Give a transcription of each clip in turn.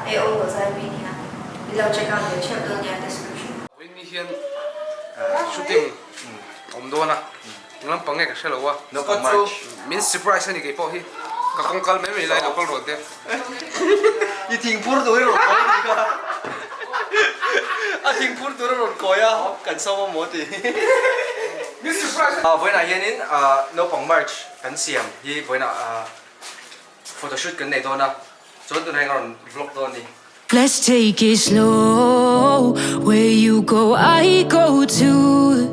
AO zai mi nia i lo check out ve theuh dawn nia description. Vawiin ni hian shooting awm dawn a, eng lampang nge ka hre lo a, min surprise a ni kei pawh hi, ka kawng kal mai mai lai lo kal rawn te. I thingphur tur i rawn kawi ni kha, a thingphur tur a rawn kawi a, kan sawm a maw ti. Min surprise. Vawiinah hianin naupang merch kan siam hi vawiinah photoshoot kan nei dawn a, chuan tunah hian ka rawn vlog dawn a ni. Let's take it slow Where you go I go too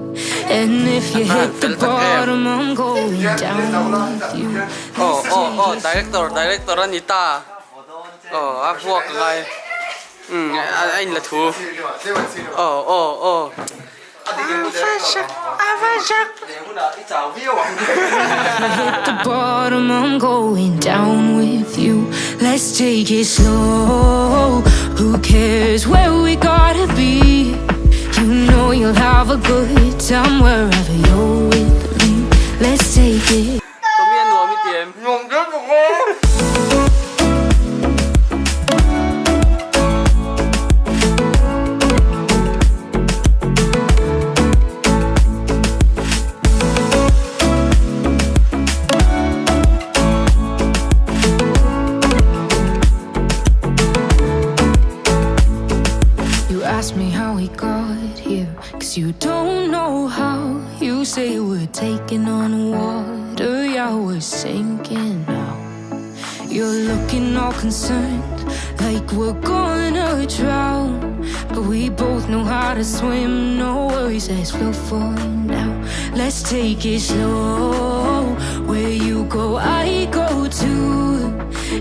And if you hit the bottom I'm going down with you Aw aw aw director director a ni ta aw a vuak ngai umm a in la thu aw aw aw Hit the bottom I'm going down with you Let's take it slow Who cares where we gotta be You know you'll have a good time wherever you're with me Let's take it Tommy a nuam i ti em? Nuam deuh bawk a. You ask me how we got here Cause you don't know how You say we're taking on water Yeah, we're sinking now You're looking all concerned Like we're gonna drown But we both know how to swim No worries, let's float for now Let's take it slow Where you go, I go too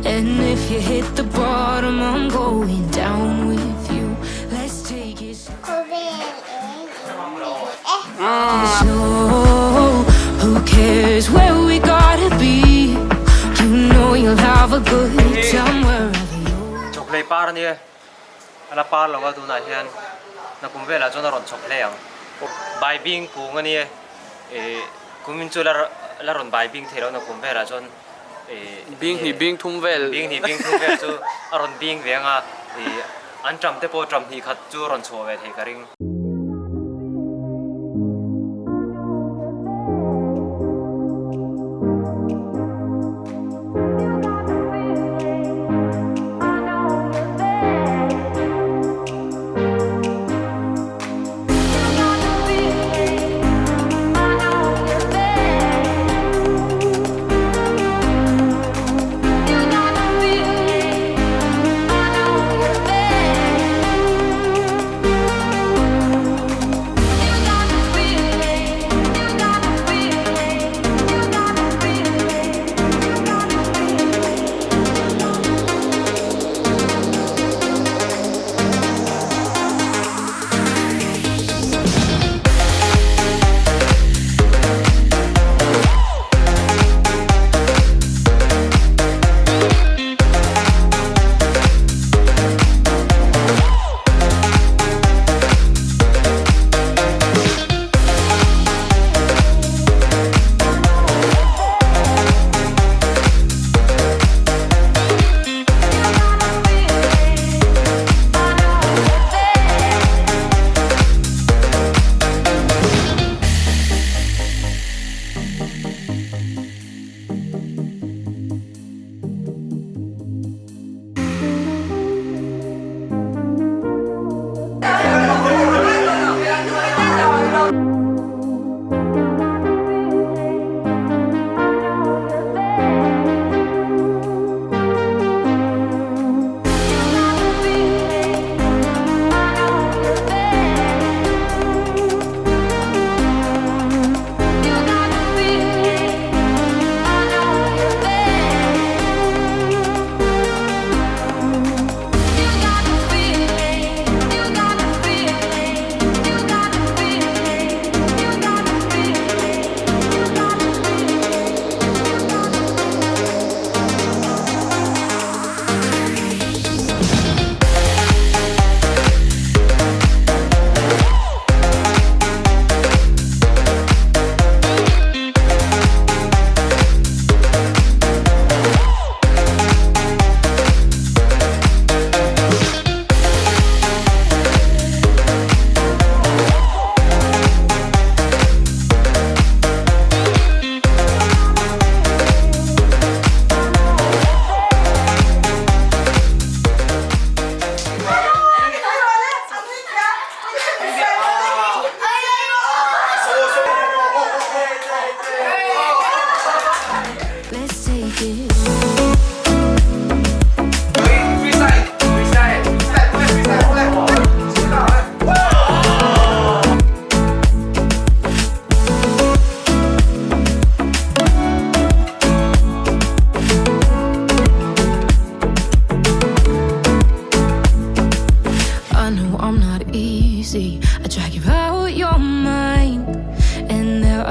And if you hit the bottom I'm going down with you Let's take it slow Slow Who cares where we gotta be You know you'll have a good time wherever you're Chawkhlei par a nia, a la par lo a tunah hian nakum velah chuan a rawn chawk hle ang. Bai bing kung a nia, ih kumin chu la la rawn bai bing thei lo nakum velah chuan ih Bing hnih bing thum vel. Bing hnih bing thum vel chu a rawn bing ve ang a, ih an ṭam te pawh ṭam hnih khat chu a rawn chhuah ve thei ka ring.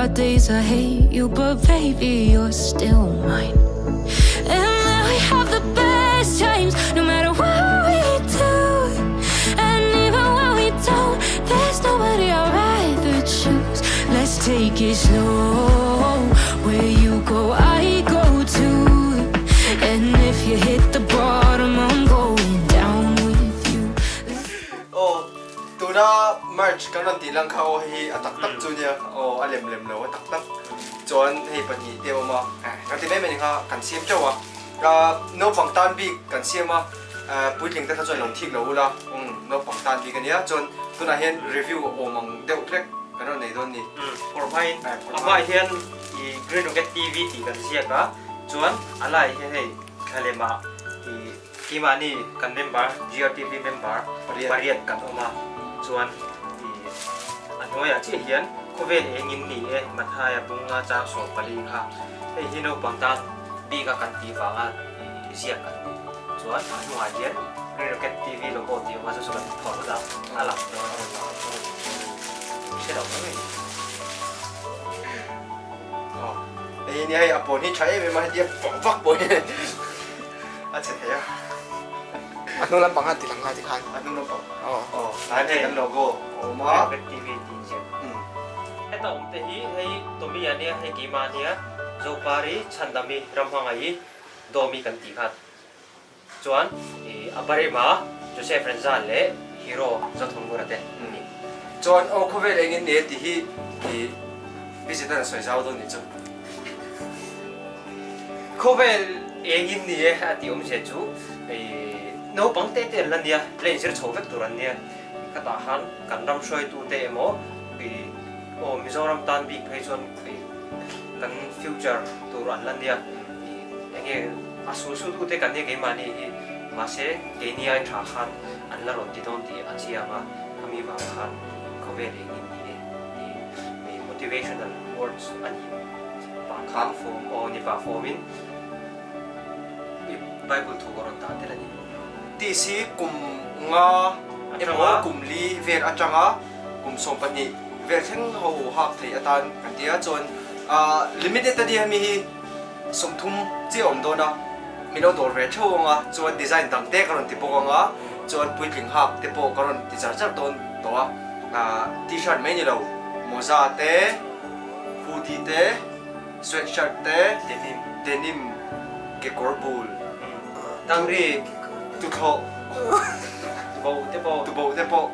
are days I hate you, but baby, you're still mine. And now we have the best times, no matter what we do. And even when we don't, there's nobody I'd rather choose. Let's take it slow. Where you go, I go too. And if you hit the bottom, I'm going down with you. Aw tuna merch kan rawn tih lang kha aw hei hi a tak tak chu nia aw a lem lem lo a tak tak chuan hei pahnih te a awm a kan ti mai mai ni kha kan siam teuh a naupang tan bik kan siam a puitling te kha chuan lo thik lo ula umm naupang tan bik a nia chuan tunah hian review awm ang deuh hlek kan rawn nei dawn ni. Phawrh hmain a hmaah hian i Green Rocket TV tih kan ziak a chuan a laiah hian hei thlalem ah i. Keimahni kan member, GRTV member pariat kan awm a, chuan ih a hnuaiah chiah hian khawvel engin ni e Mathaia bunga chang 14 kha hei hi naupang tan bika kan tih vanga ih ziak kan ni. Chuan a hnungah hian Green Rocket TV logo tih awm a chu chu kan phawrh vat a, a lang dawn a rawn lang a chu hre lo mai mai ni. Aw hei nia hei a pawn hi tha em em a hetia pawh vak pawh hi A che thei a. A hnung lampang khan ti lang lai ti khan. A hnung lampang. Aw. Aw, tlai hei kan logo a awm a. Red TV tih ziak. Heta awm te hi hei Tommy a nia, hei keimah a nia, Zopari, Chhandami, Ramhmangaih, Dawmi kan tih khan. Chuan i Aparima, Joseph Renza leh Hero Zothawngura te an ni. Chuan aw khawvel engin nge tih hi i Busy tan a sawi zau dawn nih chu. Khawvel engin ni e a tih awmzia chu naupang te te an la nia, la inzir chho vek tur an nia. Khatah khan kan ram hruaitute emaw aw Mizoram tan bik phei chuan kan future tur an la nia. Enge a sul sultute kan nia keimahni hi mahse keini ai tha khan an la rawn ti dawn tih a chiang a, khami vang khan khawvel engin ni e tih motivational words a nih pah khan aw ni pah fawmin Bible thu ka rawn dah tel a ni. Tih hi kum nga emaw kum li vel atanga kum 12 vel thleng ho hak thei atan kan ti a, chuan limited a nia hemi hi 30 chiah a awm dawn a, min lo dawr ve theuh ang a, chuan design dang te ka rawn ti bawk ang a, chuan puitling hak te pawh ka rawn ti char char dawn tawh a, t-shirt mai ni lo mawza te, hoodie te, sweatshirt te, denim, kekawr bul, tangri, tuthlawh, tuboh te pawh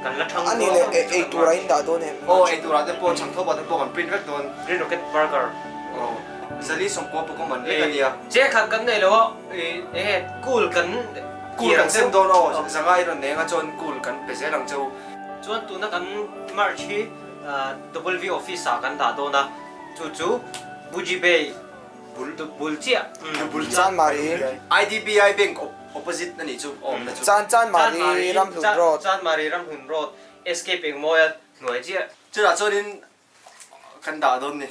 kan la thang A nih leh ei tur a in dah dawn em? Aw ei turah te pawh chhang thawpah te pawh kan print vek dawn. Green Rocket Burger. Aw zali 90 pawh ka man vek a nia. Che khat kan nei lo a enge cool kan Cool kan sem dawn aw zanga i rawn nei anga chuan cool kan pe zel ang cheu. Chuan tuna kan merch hi W office ah kan dah dawn a chu chu Buji Bay bul bul chiah. Bul Chanmari. IDBI Bank Opposite a nih chu a awmna chu. Chan Chan Mari Ramhlun Road. Chan Mari Ramhlun Road SK Pengmawia hnuai chiah. Chutah chuanin kan dah dawn ni.